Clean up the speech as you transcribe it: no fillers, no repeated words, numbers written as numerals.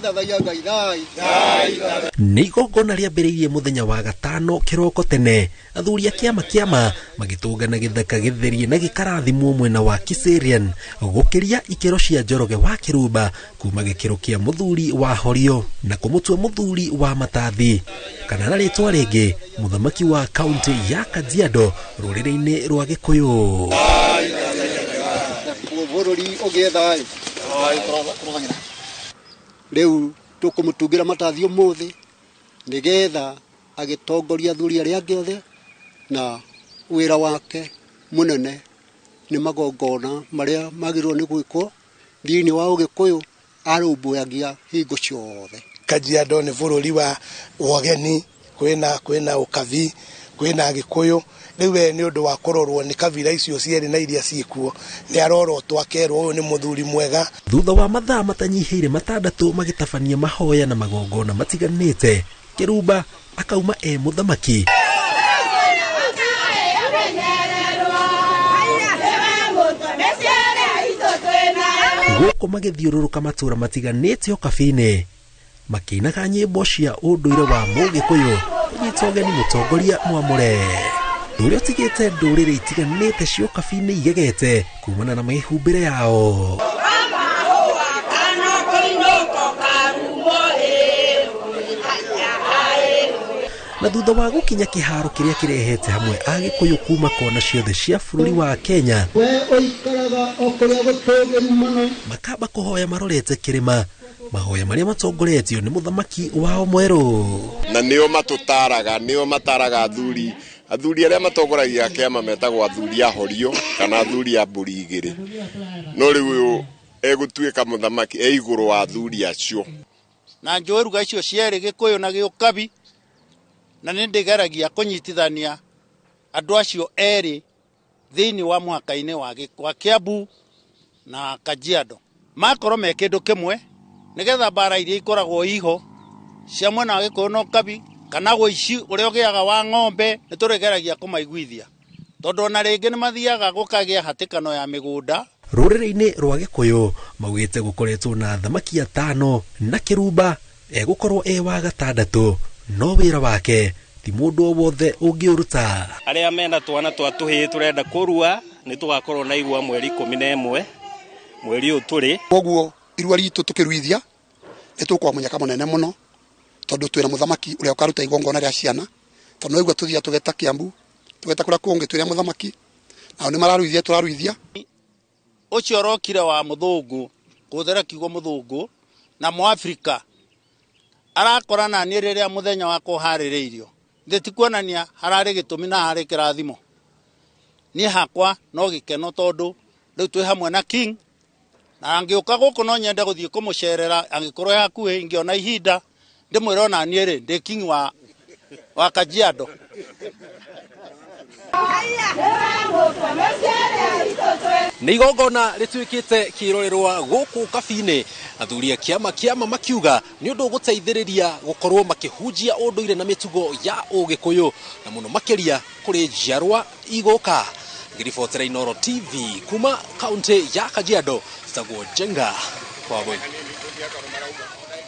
Tũgĩthathaiya Ngai thai. Nĩ igongona rĩambĩrĩirie mũthenya wa gatano kĩroko tene, athuri a kĩama kĩama magĩtũngana gĩthaka gĩtherie na gĩkarathimwo mwena wa Kiserian gũkĩria ikĩro cia Njoroge wa Kĩrumba kuma gĩkĩro kĩa mũthuri wa Horio na kũmũtua mũthuri wa Matathi, kana na rĩtwa rĩngĩ mũthamaki wa kaunti ya Kajiado rũrĩrĩ-inĩ rwa Gĩkũyũ. Bũrũri ũgĩe thayũ. Rĩu tũkũmũtungĩra matathi ũmũthĩ nĩgetha agĩtongoria athuri arĩa angĩ othe, na wĩra wake mũnene nĩ magongona marĩa magĩrĩirwo nĩ gwĩkwo thĩinĩ wa Ũgĩkũyũ, arũmbũyagia hingo ciothe. Kajiado nĩ bũrũri wa ũgeni, kwĩna Ũkabi, kwĩna Gĩkũyũ. Rĩu we nĩ ũndũ wa kũrorwo nĩ kabira icio cierĩ na iria ciĩkuo, nĩ arorotwo akerwo ũyũ nĩ mũthuri mwega. Thutha wa mathaa matanyihĩire 6 magĩtabania mahoya na magongona matiganĩte, Kĩrumba akauma e mũthamaki. Gũkũ magĩthiũrũrũka matũũra matiganĩte Ũkabi-inĩ, makĩinaga nyĩmbo cia ũndũire wa Mũgĩkũyũ kũnyita ũgeni mũtongoria mwamũre ũrĩa ũtigĩte ndũrĩrĩ itiganĩte cia Ũkabi-inĩ igegete kumana na mĩhumbĩre yao. Na thutha wa gũkinya kĩharo kĩrĩa kĩrehete hamwe Agĩkũyũ kuma kona ciothe cia bũrũri wa Kenya, we ũikaraga o kũrĩa gũtũũgĩru mũno, makamba kũhoya marorete kĩrĩma, mahoya marĩa matongoretio nĩ mũthamaki wao mwerũ. Na nĩo matũtaraga, nĩo mataraga athuri, athuri arĩa matongoragia kĩama metagwo athuri a Horio kana athuri a mbũri igĩrĩ. No rĩu ũyũ egũtuĩka mũthamaki e igũrũ wa athuri acio. Na njũĩ ruga icio cierĩ, Gĩkũyũ na Gĩũkabi, na nĩ ndĩgeragia kũnyitithania andũ acio erĩ thĩinĩ wa mũhaka-inĩ wa Kiambu na Kajiado. Makorwo me kĩndũ kĩmwe nĩgetha mbara iria ikoragwo iho cia mwena wa Gĩkũyũ na Ũkabi kana ũici ũrĩa ũgĩaga wa ng'ombe, nĩ tũrĩgeragia kũmaiguithia, tondũ ona rĩngĩ nĩ mathiaga gũkagĩa hatĩkano ya mĩgũnda. Rũrĩrĩ-inĩ rwa Gĩkũyũ maugĩte gũkoretwo na athamaki 5 na Kĩrumba egũkorwo e wa 6, no wĩra wake ti mũndũ o wothe ũngĩũruta. Arĩa mena twana twa tũhĩĩ tũrenda kũrua nĩ tũgakorwo na igua mweri 11 mweri ũyũ tũrĩ. Koguo irua ritũ tũkĩruithia nĩ tũkwa mũnyaka mũnene mũno, tondũ twĩna mũthamaki ũrĩa ũkaruta igongona rĩa ciana, tondũ no igua tũthiaga tũgeta Kiambu, tũgeta kũrĩa kũngĩ twĩna mũthamaki, nao nĩ mararuithia tũraruithia. Ũcio ũrokire wa mũthũngũ, kũhũthĩra kiugo mũthũngũ na Mũafrika, arakora na niĩ rĩrĩa mũthenya wakwa ũharĩrĩirio. Thĩ ti kuonania hararĩ gĩtũmi na harĩ kĩrathimo. Niĩ hakwa no gĩkeno tondũ rĩu twĩ hamwe na King, na angĩũka gũkũ no nyende gũthiĩ kũmũcerera angĩkorwo e hakuhĩ, ingĩona ihinda ndĩmwĩre ona niĩ rĩ ndĩ King wa Kajiado. Nĩ igongona rĩtuĩkĩte kĩrorerwa gũkũ Ũkabi-inĩ, athuri a kĩama kĩama makiuga nĩ ũndũ ũgũteithĩrĩria gũkorwo makĩhunjia ũndũire na mĩtugo ya Ũgĩkũyũ, na mũno makĩria kũrĩ njiarwa igũka. Ngĩribotera Inooro TV kuma kaunti ya Kajiado, njĩtagwo Njenga Wambui.